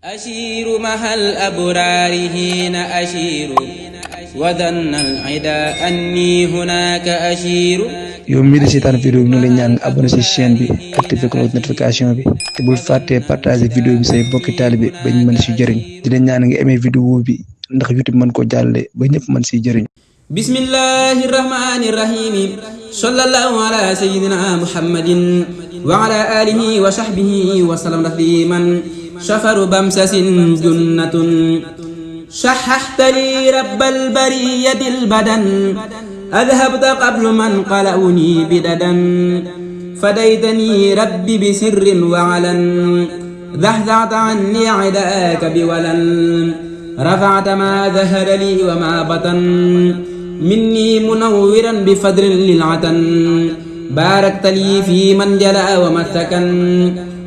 أشير مع الأبرار حين أشير وظن العدا أني هناك أشير. yow mii di seetaan vidéo bi ñu lay ñaan nga abonné ci chaîne bi activé cloche notification bi te bul fàttee partager vidéo bi say bokki taalibe ba ñu mën ci jëriñ di la ñaan nga aimé vidéo bi ndax YouTube mën ko jàllale ba ñëpp mën ci jëriñ. bismillahi rahmani rahim sallallahu ala sayyidina muhammadin wa ala alihi wa sahbihi wa sallam tasliman shafaru bamsasin junnatun shahhahta li rabbal bariyatil badan أذهبت قبل من قلوني بددا فديتني ربي بسر وعلن ذهذعت عني عداك بولن رفعت ما ظهر لي وما بطن مني منورا بفضل للعتن باركت لي في من جلا ومسكن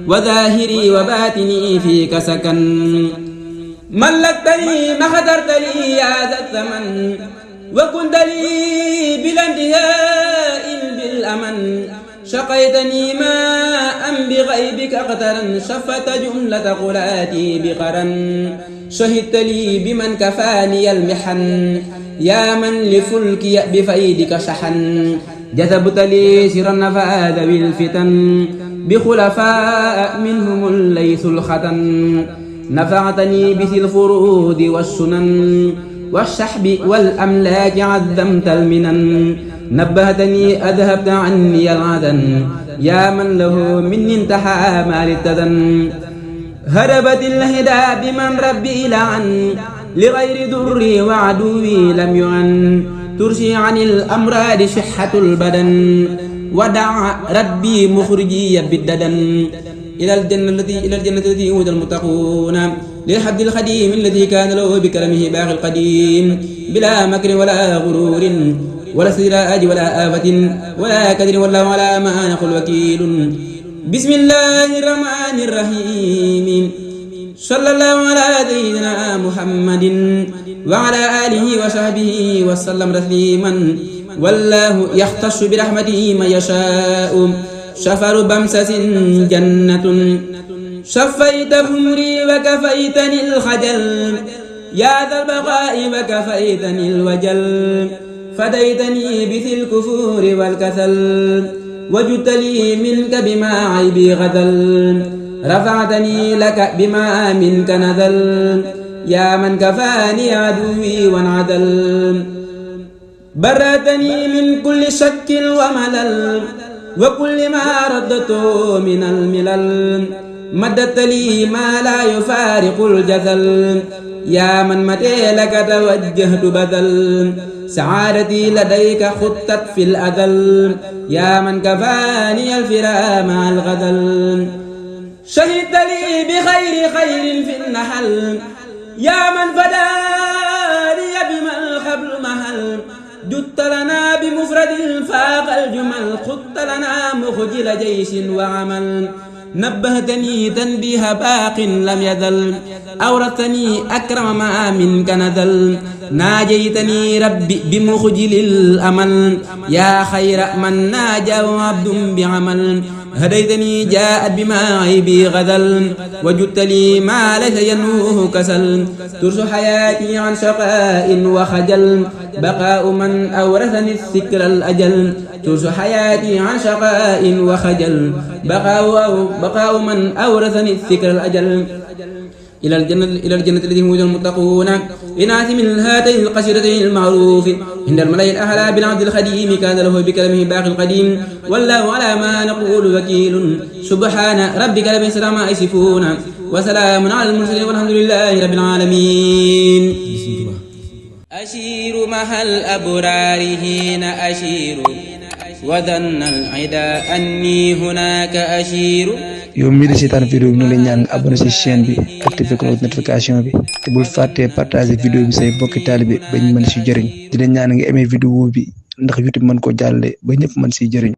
وظاهري وباتني فيك سكن ملكتني ما خدرت لي يا ذا الثمن وكنت لي بلا انتهاء بالأمن شقيتني ماء بغيبك قطرا شفت جملة قلاتي بقرا شهدت لي بمن كفاني المحن يا من لفلكي بفيدك شحن جذبت لي سرا نفاذ بالفتن بخلفاء منهم الليث الختن نفعتني بذي الفروض والسنن والشحب والأملاك عظمت المنن نبهتني أذهبت عني العدن يا من له مني انتحى ما للتدن هربت الهدى بمن ربي لعن لغير دري وعدوي لم يعن ترشي عن الأمراض شحة البدن ودع ربي مخرجي بالددن إلى الجنة التي يوجد المتقون للحبد الخديم الذي كان له بكرمه باغي القديم بلا مكر ولا غرور ولا استدراج ولا آفة ولا كدر والله على ما نقول وكيل. بسم الله الرحمن الرحيم صلى الله على سيدنا محمد وعلى آله وصحبه وسلم تسليما والله يختص برحمته من يشاء شفر بمسس جنة شفيت همري وكفيتني الخجل يا ذا البقاء وكفيتني الوجل فديتني بذي الكفور والكسل وجدت لي منك بما عيبي غزل رفعتني لك بما منك نزل يا من كفاني عدوي وانعدل برأتني من كل شك وملل وكل ما ردته من الملل مددت لي ما لا يفارق الجزل يا من متى لك توجهت بذل سعادتي لديك خطت في الأذل يا من كفاني الفرا مع الغزل شهدت لي بخير خير في النحل يا من فداني بما الخبل محل جدت لنا بمفرد فاق الجمل خدت لنا مخجل جيش وعمل نبهتني تنبيه باق لم يزل أورثني أكرم ما منك نزل ناجيتني ربي بمخجل الأمل يا خير من ناجى عبد بعمل هديتني جاءت بما عيبي غزل وجدت لي ما ليس ينوه كسل ترس حياتي عن شقاء وخجل بقاء من أورثني الذكر الأجل ترس حياتي عن شقاء وخجل بقاء من أورثني الذكر الأجل إلى الجنة التي يوجد المتقون إناث من هاتين القصيرتين المعروف عند الملأ الأعلى بالعبد الخديم كان له بكلمه باقي القديم والله على ما نقول وكيل سبحان ربك رب العزة عما يصفون وسلام على المرسلين والحمد لله رب العالمين. أشير مع الأبرار حين أشير وظن العدا أني هناك أشير. yow mii di seetaan vidéo bi ñu lay ñaan nga abonné ci chaîne bi activé cloche notification bi te bul fàttee partager vidéo bi say bokki taalibe ba ñu mën ci jëriñ di la ñaan nga aimé vidéo bi ndax YouTube mën ko jàllale ba ñëpp mën ci jëriñ.